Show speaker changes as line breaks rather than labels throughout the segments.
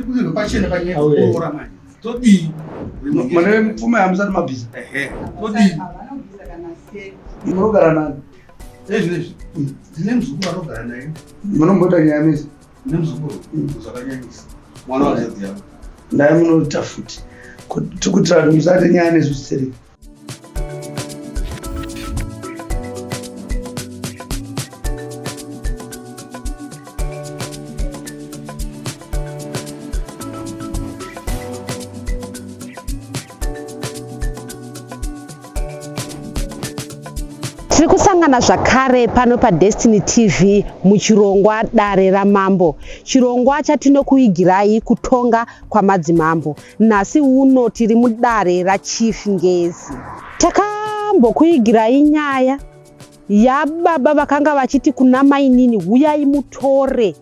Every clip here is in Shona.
Kuno pachena panyaya dzekuroora manje. Todii?
Mune pfuma yamusati mabvisa.
Ehe. Todii?
Munogara nani?
Ezvinezvi. Ndine muzukuru anogara naye.
Munomboita nyaya mese?
Ndine muzukuru zvakanyanyisa. Mwana wazadzi yangu.
Naye munoita futi. Tikuitira kuti musaite nyaya nezvisiri.
Tiri kusangana zvakare pano paDestiny TV muchirongwa Dare raMambo, chirongwa chatinokuigirai kutonga kwamadzimambo. Nhasi uno tiri mudare raChief Ngezi. Takambokuigirai nyaya yababa vakanga vachiti kuna mainini huyai mutore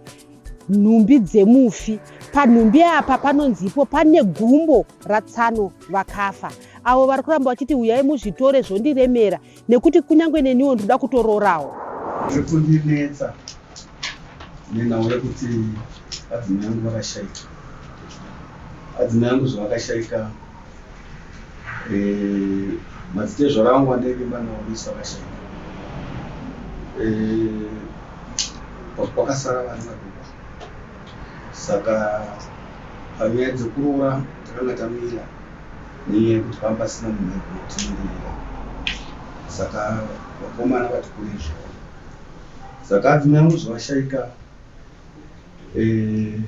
nhumbi dzemufi. Panhumbi apa panonzi ipo pane gumbo ratsano vakafa. Avo vari kuramba vachiti huyai muzvitore zvondiremera nekuti kunyange neniwo ndoda kutororawo.
Zviri kundinetsa nenhau yekuti adzimai angu vakashaika. Adzimai angu zvavakashaika eh, madzitezvara angu andaivimba nawo vese vakashaika. Eh, kwakasara vana vaduku saka panyaya dzekuroora takanga tamira nenyaya yekuti panga pasina munhu aigona kutimiririra saka vakomana vati kurei zvavo saka adzimai angu zvavashaika eh,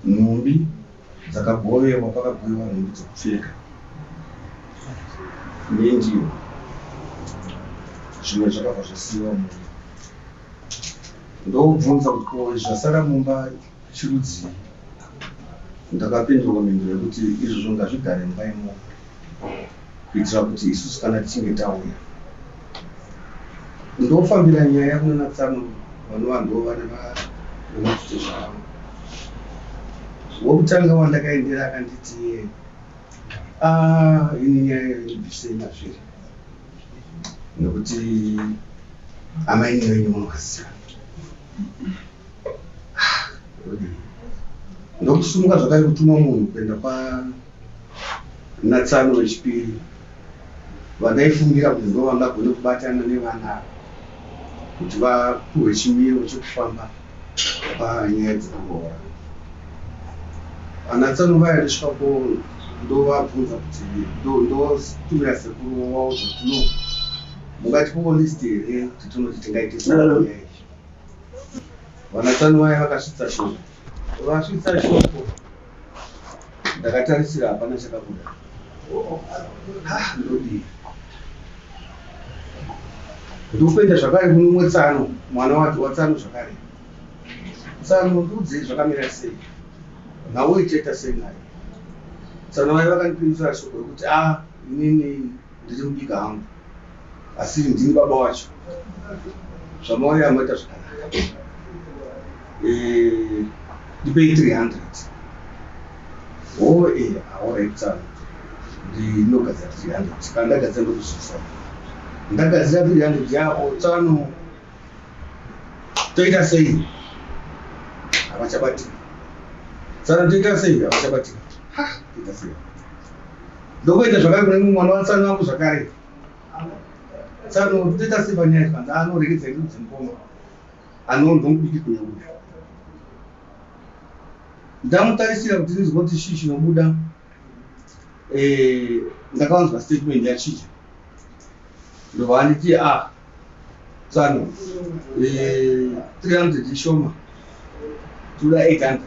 nhumbi dzakagovewa pakagovewa nhumbi dzekupfeka nendiro zvimwe zvakabva zvasiyiwa mumba ndobvunza kuti ko zvasara mumba Chirudzii? Ndakapindurwa mhinduro yekuti izvozvo ngazvigare mumba imomo kuitira kuti isusu kana tichinge tauya. Ndofambira nyaya kunana tsano vanova ndovana vemadzitezvara vangu. Wekutanga wandakaendera akanditi iye ah ini nyaya iyoyo ndibvisei mazviri nekuti amainini venyu munovaziva. Ndokusumuka zvakare kutuma munhu kuenda kwa natsano vechipiri vandaifungira kuti ndovangagone kubatana nevana ava kuti vapuhwe chimiro chekufamba panyaya dzekuroora. Vanatsano vaya ndosvika ko ndovabvunza kuti ndotumira sekuru vovaudza kuti no mungatipowo list here kuti tinoti tingaite sei panyaya iyi. Vanatsano vaya vakasvitsa shoko. Vasvitsa shoko ndakatarisira hapana chakabuda. Ah, ndodii? Ndokuenda zvakare kune umwe tsano, mwana watsano zvakare. Tsano ndiudzei zvakamira sei? Nhau ichaita sei nayo? Tsano vaya vakandipindura shoko rekuti ah, inini ndiri mudiki hangu. Asi ndini baba wacho. Zvamauya maita zvakanaka. Eh, ndipei 300. Oh eh, alright tsano. Ndinogadzira 300. Kana ndagadzira ndokuzivisa. Ndagadzira 300 yako tsano. Toita sei? Havachabatika. Tsano toita sei? Havachabatika. Ha, toita sei? Ndokuenda zvakare kune mumwe mwana watsano wangu zvakare. Tsano toita sei panyaya zvikanzi anoregedza ini kudzi mukoma. Anondomubiki kune uyu. Ndamutarisira kuti ndinzwe kuti chii chinobuda. Eh, ndakawanzwa statement yachija. Ndobva anditi ah tsano eh, 300 ishoma toda 800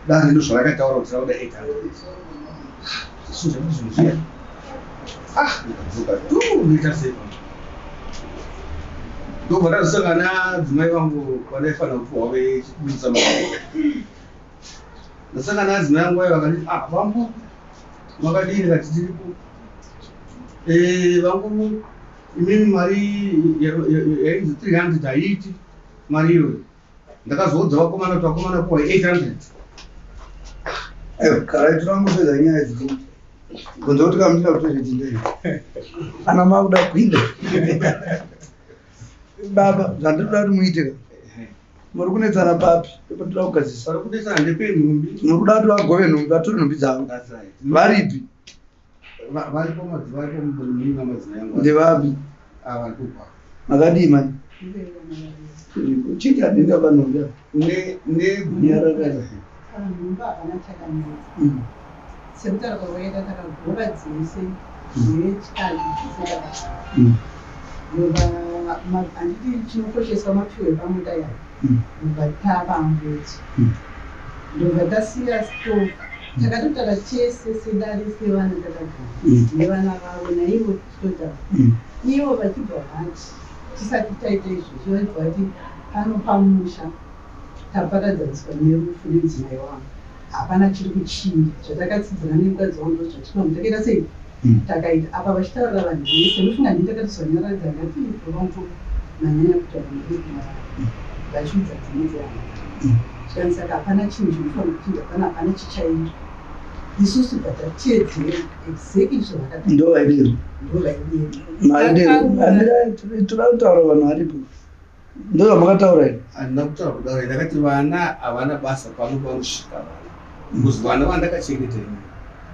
dare ndozvarakataura kuti rakuda 800 zvinhu zvekuti zvinhu zviya ah ndikadzoka tu ndoita sei ndobva ndazosangana nadzimai vangu vandaifanira kupiwa vechibudisa mari ndasangana nadzimai vangu vaye vakanditi ah vangu makadini kati tiripo eh, vangu imimi mari yainzi 300 haiiti mari iyoyo Ndakazoudza vakomana kuti vakomana puwa 800.
Ayo, karai tinongopedza nyaya idzi. Kunze kuti kamira kuti zvitinde. Ana makuda kuinda. Baba, zvandinoda kuti muite ka. Muri kunetsana papi? Patoda kugadzirisa.
Pari kunetsana ndepenhumbi.
Muri kuda kuti vagove nhumbi, vatore nhumbi dzavo.
That's right.
Varipi?
Varipo varipo munin'ina madzimai angu.
Ndevapi?
Ah, varipo pa.
Makadii mai? Chii chadinda panhumbi apa?
Ne ne
Nyararai.
Panhumbi hapana chakanetsa. Sekutaura kwavaita takagova dzese nechikadzi dzese takadaro. Ndobva handiti chinokosheswa mapfihwa epamota yaya. Ndobva tapambudzi. Ndobva tasiya stove. Takatotaura chese sedare sevana takagara. Nevana vavo naivo tichitotaura. Ivo vachibva vati tisati taita izvozvo vachibva vati pano pamusha taparadzaniswa nerufu nemudzimai wangu. Hapana chiri kuchinja. Zvatakatsidzana nemukadzi wangu ndozvatinoona. Takaita sei? Takaita. Apa vachitaurira vanhu vese. Ndofunga ndini ndakatozonyaradza ndati baba manyanya kutaura nekunyarara. Vachiudza dzimwe dzehama. Zvikanzi saka hapana chinhu chinofanira kuchinja hapana hapana chichaitwa. Isusu bva tateedzera exactly zvavakataura.
Ndo vaidero.
Ndo vaidero.
Maidero. Handirai toda kutaura vanhu varipo. Ndo zvamakataura here?
Handina kutaura kudaro, ndakati vana havana basa pano panosvika vana. Because vana vandakachengeta ini,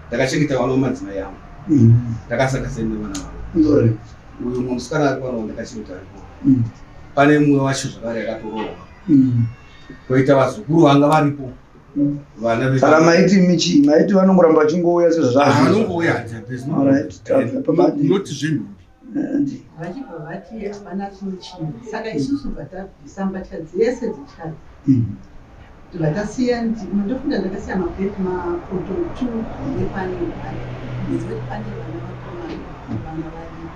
ndakachengeta vana vamadzimai angu. Ndakasaka sei nevana vangu.
Ndore.
Uyu mumwe musikana ari pano wandakachengeta aripo. Pane mumwe wacho zvakare akatoroorwa. Koita vazukuru vanga varipo. Vana
Saka maiti michi, maiti vanongoramba vachingouya sezvazvazvo.
Vanongouya, there's no
Alright, tabva pamadi.
not zvenhumbi.
Andi.
Vachibva vati hapana chinochinja. Saka isusu bva tabvisa mbatya dzese dzechikadzi. Tobva tasiya ndofunga ndakasiya mabhegi mapoto 2 nepane one. Ndinoti pane vana vakomana vanga varipo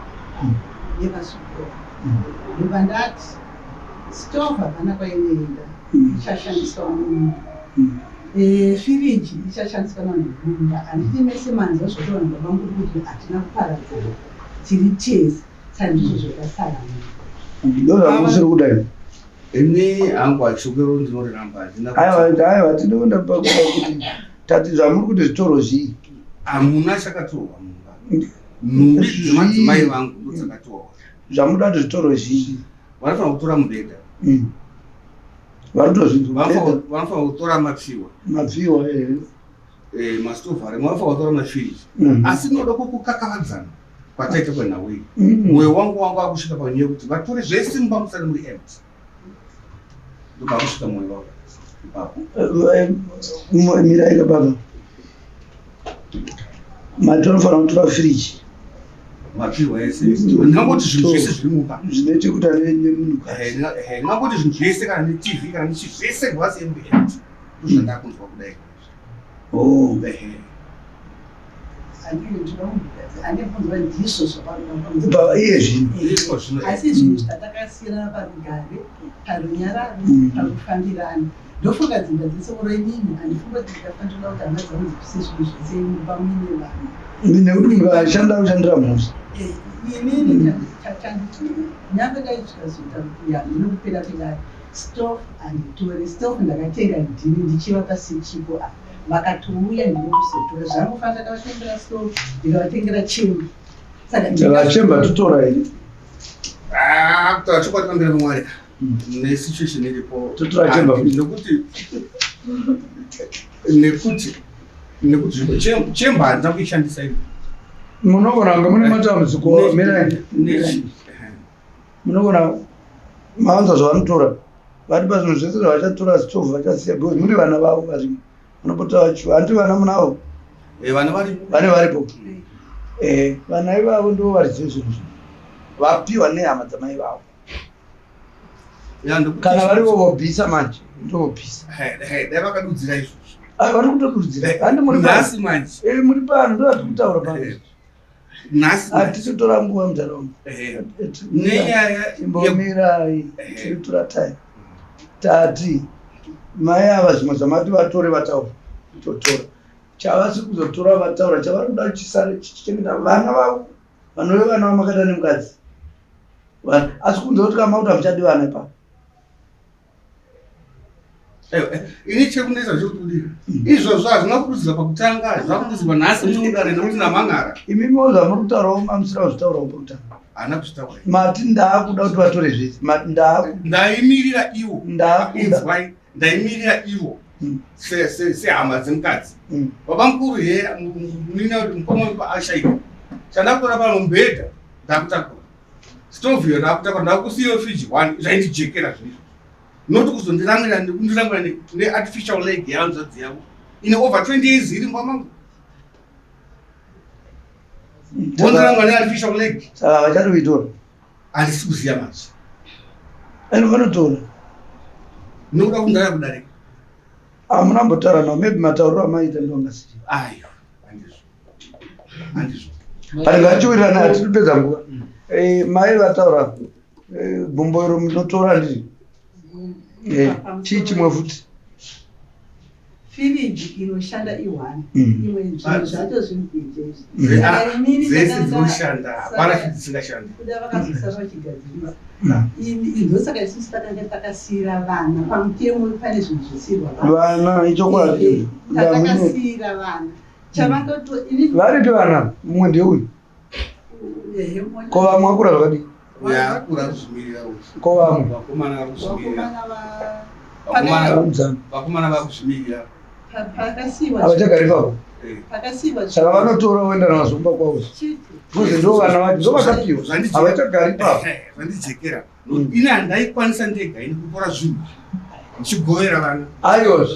nevazukuru. Ndobva ndati stove hapana kwainoenda ichashandiswa mumba. Firiji ichashandiswa navanhu mumba. Handiti mese manzwa zvotaura baba vangu kuti hatina kuparadzana tiri tese. Saka ndizvo zvakasara mumba.
Ndo zvamusiri kuda imi.
Ini hangu achokero ndinoriramba handina.
Aiwa, aiwa, tinoenda pakuda kuti tati zvamuri kuti zvitoro zvii.
Hamuna chakatorwa mumba. Nhumbi dzemadzimai vangu ndodzakatorwa.
Zvamuda kuti zvitoro zvii.
Vanofanira kutora mubhedha.
Vari kutozvinzwa.
Vanofanira kutora mapfiwa.
Mapfiwa, eh.
Mastovhu arimo, vanofanira kutora mafiriji. Asi ndinoda kukakavadzana kwataita kwenhau iyi. Mwoyo wangu wanga wakusvika panyaya yekuti vatore zvese mumba musati muri empty. Ndobva kusvika mwoyo wangu ipapo.
Mirai baba. Mati vanofanira kutora firiji.
Mapfiwa ese. Ndingangoti zvinhu zvese zviri mumba.
Zvine chekuita nemunhukadzi.
Ndingangoti zvinhu zvese kana neTV kana nechi zvese ngavasiye muri empty. Ndozvandakunzwa kudai.
Oh.
Handibvunzwa ndizvo zvavanoda.
Baba iye zvino.
Iko zvino.
Asi zvinhu zvatakasiyana parugare, parunyararo, pakufambirana. Ndofunga dzimba dzese oro inini handifunga kuti ndingafanira kuti hama dzangu dzibvise zvinhu zvese mumba muine vanhu.
Nekuti munhu ashanda kushandira mhosva.
Inini nyangwe dai zvikazoita kuti hameno kupera kwedare stove handitore. Stove ndakatenga ndini ndichivapa sechipo apa. Vakatouya ndini kuzotora. Zvangofanira ndakavatengera stove ndikavatengera chemba. Saka
Chemba totora here?
Ah, kutaura chokwadi pamberi paMwari. Nesituation iripo.
Totora chemba.
Nekuti nekuti nekuti chemba handina kuishandisa ini.
Munogona kunge mune matambudziko mirai. Munogona maanza zvavanotora. Vari pazvinhu zvese zvavachatora stove vachasiya because muri vana vavo varimo. Vanopota vachiva. Handiti vana munavo?
Vana varipo.
Vane varipo. Vana ivavo ndivo varidzi vezvinhu izvi. Vapiwa nehama dzamai vavo. Kana varivo vobvisa manje, ndovobvisa.
Dai vakadudzira izvozvo.
Ah, vari kutodudzira. Handi muri pano.
Nhasi manje.
Muri pano ndo kutaura pano.
Nhasi.
Hatitotora nguva muntaraunda.
Nenyaya
Imbomirai, tiri kutora time. Tati mai ava zvimwe zvamati vatore vataura totora. Chavasi kuzotora vataura chavari kuda chisare chichengeta vana vavo vanove vana vamakaita nemukadzi. Asi kunze kuti kama kuti hamuchadi vana ipapo.
Ini chekunetsa zvekuti kudii? Izvozvo hazvina kududzirwa pakutanga, hazvina kududzirwa nhasi mudare nekuti namangara.
Imimiwo zvamuri kutaurawo mamusira kuzvitaurawo pakutanga.
Haana kuzvitaura.
Mati ndaakuda kuti vatore zvese. Mati ndaakuda.
Ndaimirira ivo.
Ndaakuda.
Inzwai, ndaimirira ivo sehama dzemukadzi. Baba mukuru here munina kuti mukoma wepa ashaika. Chandakutora pano mubhedha ndakutakura. Stove iyo ndakutakura ndakusiya fridge one zvaindijekera zvinhu. Not kuzondiramwira nekundiramwira neartificial leg yehanzvadzi yavo. Ine over 20 years iri mumba mangu. Vondiramwa neartificial leg.
Saka havachadi kuitora.
Handisi kuziva manje.
And vanotora.
Nokuda kundara kudarika.
Hamuna kumbotaura navo maybe matauriro amaita ndiwo angasiri.
Ayo, handizvo. Handizvo.
But ngatiwirirane hatiri kupedza nguva. Mai vataura gumbo iro munotora ndiri. Chii chimwe futi?
Firiji inoshanda i1 imwe zvinhu zvacho zviri kuita izvi. Saka inini
Dzese
ndakanga-
dzinoshanda, hapana
saka
chinhu dzisingashandi.
Kuda vakazosara vachigadzirisa. Ndosaka isusu takanga takasiira vana pamutemo pane zvinhu zvosiirwa vana.
Vana ichokwadi. Ndamune.
Takasiira vana. Chavangato ini
Varipi vana? Mumwe ndeuyu.
Ehe, mwana-
Ko vamwe vakura zvakadii?
Uya akura kuzvimirira uyu.
Ko vamwe?
Vakomana vari kuzvimirira.
Vakomana va
Vakomana
Vamudzana.
vakomana vari kuzvimirira.
pakasiiwa
Havachagari ipapo.
Pakasiiwa
Saka vanotora voenda nazvo kumba kwavo.
chete.
Because ndo vana vacho ndo vakapiwa. Havachagari ipapo.
Zvandijekera. Ini handaikwanisa ndega ini kutora zvinhu ndichigovera vana.
Aiwa.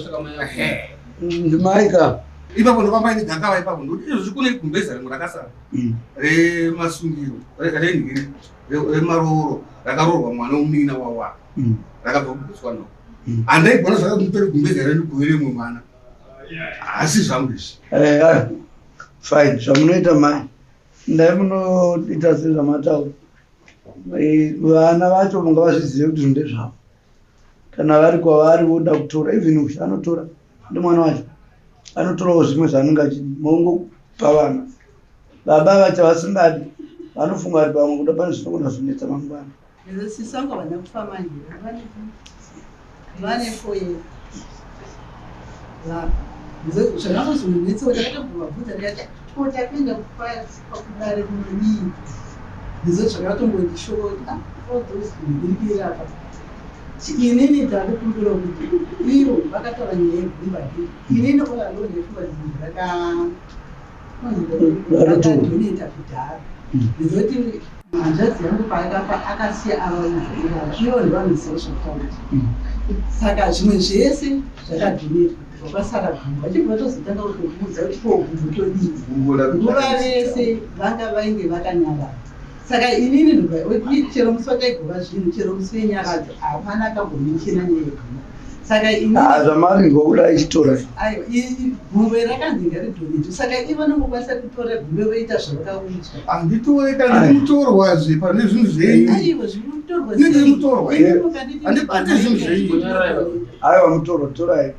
Ndimai ka.
Ipapo ndopamba ine gakava ipapo ndokuti izvozvi kune gumbeza rimwe rakasara remasungiro renhiri remarooro rakaroorwa mwana wemunin'ina wawa rakabva kuBotswana. Handaigona zvakati mutore gumbeza rendigovere mumwe mwana. Asi zvangu izvi.
Fine, zvamunoita mai. Ndai munoita sezvamataura. Vana vacho mungavazvizive kuti zvinhu ndezvavo. Kana vari kwavari voda kutora, even uyu anotora, ndimwana wacho. Anotorawo zvimwe zvaanenge achidi, mongopa vana. Baba vacho vasingadi, vanofunga kuti pamwe kuda pane zvinogona kuzonetsa mangwana.
Sisi vangu havana kufa manje, vane 4 years. Vapa. Zvakangozonetsawo ndakatombovabvunza ndikati ko takuenda kudare kunodii? Ndizvo zvakatombondishoka kuti all those ndiri apa. Inini ndakukumbira kuti ivo vakataura nyaya yegumba ndiri. Inini all alone ndaifunga kuti gumba rakadoneta kudhara. Ndizoti hanzvadzi yangu paakafa akasiya avaudza ivavo. Ivo ndovanoziva zvakutaura. Saka zvimwe zvese zvakadhonetwa kwasara gumbo. Vachibva vatozotanga kutokuudza kuti ko gumbo todii. Nguva vese vanga vainge vakanyarara. Saka inini ndobva chero musi wataigova zvinhu chero musi wenyaradzo hapana akambomentiona nyaya yegumbo. Saka inini
Zvamarinzwa kudai ichitora.
Aiwa, gumbo rakanzi ngaridhonetwe. Saka ivo vanongokwanisa kutora gumbo voita zvavakaudzwa.
Handitore kana ndiri mutorwazve pane zvinhu zvenyu.
Aiwa, zviri kutorwa
Ini ndiri mutorwa.
Ini mukanditi
Handibate zvinhu zvenyu.
Aiwa mutorwa torai.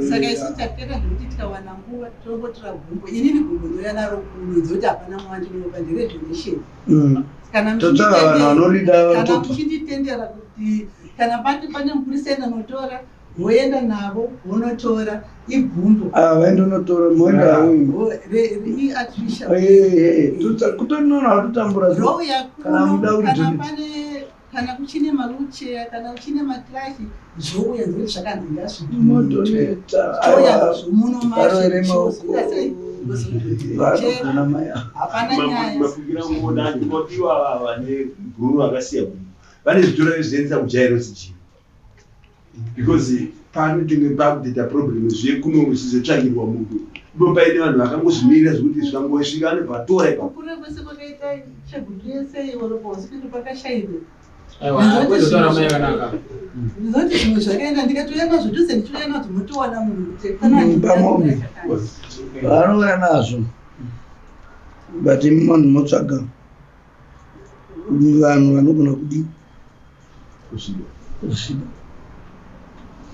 Saka isu takutenda zvekuti tikawana nguva tongotora gumbo. Inini gumbo ndouya naro kuno nzoti hapana mawandinopa nderedonation. Kana
Totsvaga vanhu vanorida
kana
topa.
muchinditendera kuti kana pati pane mupurisa anotora voenda navo vonotora igumbo.
Vaenda unotora moenda uyu.
Iartificial.
Kutonona kutotambura.
Rouya
Kana
kuno
muda
kana
kudonate.
pane kana kuchine mawheelchair kana kuchine maklashi zvouya nzoti zvakanzi ngazvidonetwe.
Modoneta.
Touya
Aiwa.
nazvo muno
Varovere maoko. Vanogona mai ava.
Hapana nyaya.
Mafungira kuona ngodiwa vane bhuru vakasiya gumbo vane zvitoro vezviendesa kuJairos Jiri because panotenge pakutoita problem zvekuno zvizotsvagirwa munhu ipo paine vanhu vakangozvimirira zvekuti zvikangosvika vanobva vatora ipapo.
Kukura kwese kwakaita chegutu yese oropa hospital pakashaikwa.
Aiwa, mai vanaka.
Ndinoti zvimwe zvakaenda ndikatouya nazvo dhuze ndichiuya nazvo motowana munhu kuti
Pamombe. Vanouya nazvo. But imi vanhu motsvaga vanhu vanogona kudii
Kusvika.
kusvika.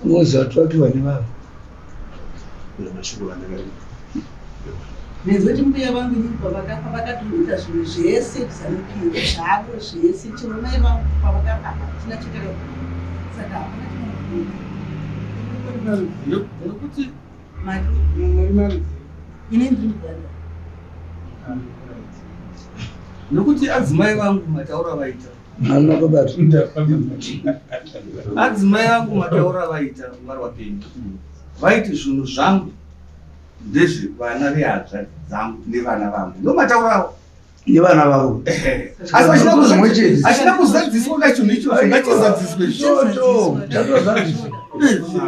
Unoziva kuti vapiwa nevanhu.
Kuna mashoko vandakari.
Nenzoti mbuya vangu inini pavakafa vakatoita zvinhu zvese kuZANU-PF zvavo zvese chero mai vangu pavakafa hatina chatakabvuma saka hapana chinobuda.
Nekuti
Mari
muri marudzi.
Ini ndiri muganda.
Nokuti adzimai vangu mataura vaita.
Hamuna kubata.
Adzimai vangu mataura vaita vari vapenyu. Vaiti zvinhu zvangu ndezvevana vehadzvadzi dzangu nevana vangu. Ndomataura avo.
Nevana vavo.
Asi
Zvimwe chete.
achida kuzadziswa ka chinhu ichocho ngachizadziswe.
Ichocho chatozadziswa.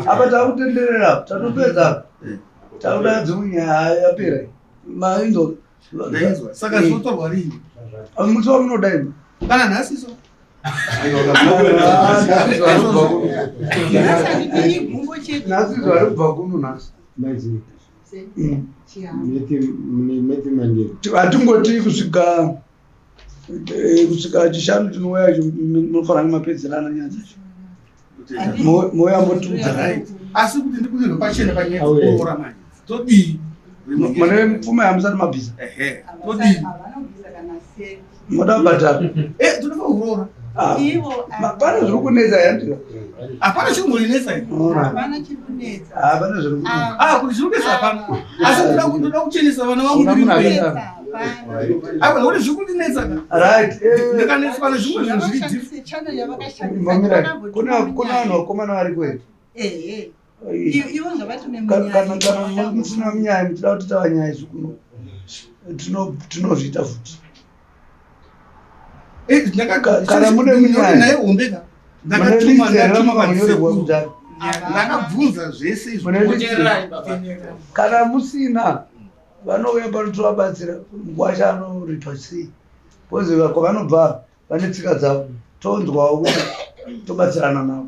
Apa takutenderera tatopedza. Takuda dzimwe nyaya yapera. Mainzo.
Ndainzwa. Saka zvinotorwa rini?
Musi wamunoda imi.
Kana nhasi so.
Nhasi handiti igumbo chete.
Nhasi zuva rekubva kuno nhasi. Hatingoti kusvika kusvika chishanu tinouya icho munofanira kunge mapedzerana nyaya dzacho. Mouya motiudza.
Right. Asi kuti ndikudirwe pachena panyaya dzekuroora manje. Todii?
Mune pfuma yamusati mabvisa.
Ehe. Todii?
Havana kubvisa kana senti.
Moda kubhadhara.
Eh, tinofanira kuroora.
Ah,
Ivo
Pane zviri kunetsa yandira.
Hapana chiri kunetsa ini.
hapana chiri kunetsa.
Hapana zviri kunetsa.
Ah, kuti zviri kunetsa hapana. Asi ndoda kuchenesa vana vangu
Hakuna
ndiri
munhu
mupenyu.
akadaro.
Hapana.
Aiwa, nokuti zviri kundinetsa ka.
Right.
Ndikanetswa nezvimwe zvinhu zviri diff.
Yavakashandisa channel yavakashandisa.
Mamira, kuna vanhu vakomana variko here?
Ehe.
Eh,
Ivo zvavatume
Kana kana musina munyaya muchida kuti tava nyaya isu kuno tinozviita futi.
Eh, ndaka-
Kana mune munyaya.
Naye hombe ka.
Mune
Ndakatuma
list here
ndatuma
ramakanyorerwa
vanhu.
kudhara?
Ndakabvunza zvese izvo.
Mune list here? Kana musina vanouya pano tovabatsira mukwasha anoripa sei because kwavanobva vane tsika dzavo tonzwawo kuti tobatsirana navo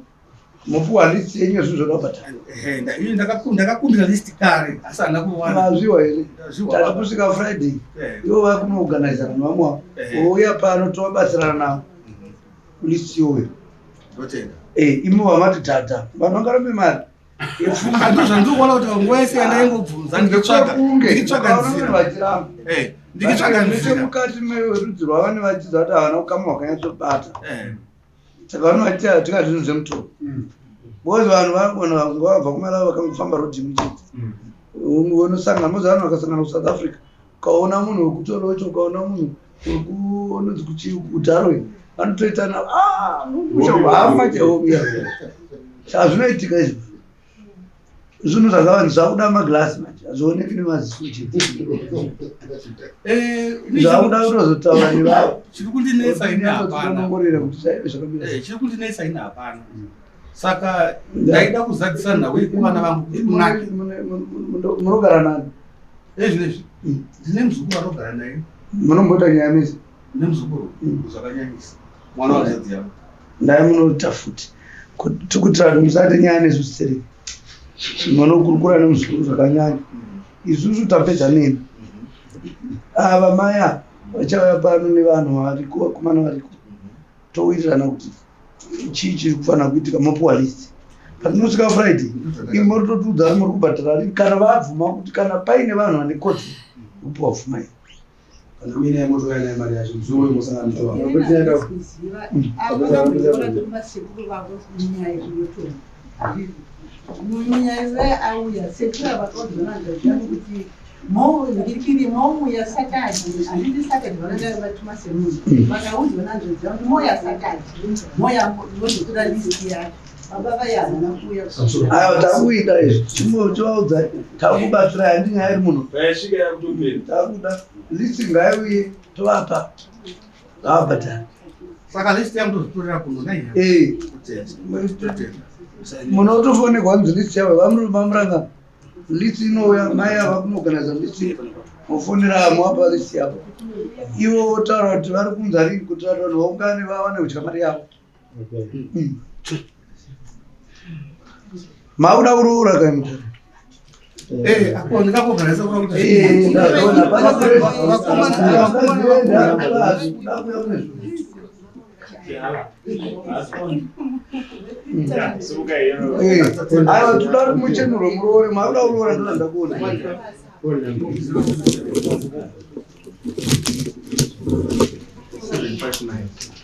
mopiwa list yenyu yezvinhu zvoda kubhadhara.
Ehe, ini ndakakumbira list kare asi handina kuwana.
Mazviwa here?
Ndazviwa
Tati
baba.
kusvika Friday
Eh.
ivo vakunoorganizana nevamwe vavo vouya pano tovabatsirana navo list iyoyo.
Ndotenda.
Eh, imi vamati dhadha vanhu vangarambe mari
Ndo zvandinoona kuti nguva yese yandaingobvunza ndichitsvaga ndichitsvaga
vanhu
nzira.
vachiramba
Eh, ndichitsvaga nzira.
mukati merudzi rwavane vachiziva kuti havana ukama hwakanyatsobata
Eh.
saka vanovati hatinga zvinhu zvemutoro because vanhu vanhu vanga vabva kumalawi vakangofamba rodhi imwe chete unosangana mozi vanhu vakasangana kusouth africa ukaona munhu wekutorocho ukaona munhu wekunonzi kudarwin vanotoitana hama chaiwo saka zvinoitika izvo zvinhu zvakawanda zvakuda magirasi manje hazvioneki nemaziso chete
Eh,
zvakuda kutozotaura nevavo
chiri kundinetsa ini hapana.
ongorera kuti zvaive zvakamira
Eh, chiri kundinetsa ini hapana. Saka ndaida kuzadzisa nhau yekuvana vangu kuti kunake.
Munogara nani?
Eh, zvinezvi. Ndine muzukuru anogara naye.
Munomboita nyaya mese?
Nemuzukuru zvakanyanyisa. Mwana wazadzi yangu.
Ndai munoita futi tikuitira kuti musate nyaya nesu sitereki munokurukura nemuzukuru zvakanyanya isusu tapedza nemi ava mai ava vachauya pano nevanhu variko vakomana variko towirirana kuti chii chiri kufanira kuitika mopiwa list patinosvika Friday imi muri totiudza kuti muri kubhadhara rini kana vabvuma kuti kana paine vanhu vane kodzero yekupiwa pfuma iyi.
Kana muine motouya nayo mari yacho musi uwoyo mosangana mutowa.
Sekuru vavo munyaya inotonga munyaya iwe auya sekuru avakaudzana ndazviyani kuti ndikiri mouya sakati handiti sakati vananga vatuma semunhu vakaudzwa nanzvadzi kuti mouya sakati moya mozotora list yacho baba vaya havana kuuya.
Aiwa, takuita izvi chimbotivaudza takubatsirai handi nyaya iri muno.
Payasvika yakutopera.
Takuda list ngaiuye tovapa ngavabhadhara.
Saka list yangu tozotorera kuno nai.
Eh.
Kutenda.
Munotofonekwa kunzi list yavo vamuranga list inouya mai ava kunoorganiza list mofonera moapa list yavo ivo votaura kuti vari kunza rini kuti vanhu vaungane vawane kudya mari yavo. Makuda kuroora kai mutare?
Eh, apo ndikakuorganiza kuda kuti
Eh, ndazoona pana Aiwa, toda kuti muchenurwe muroore makuda kuroora ndoda ndakuona.
759.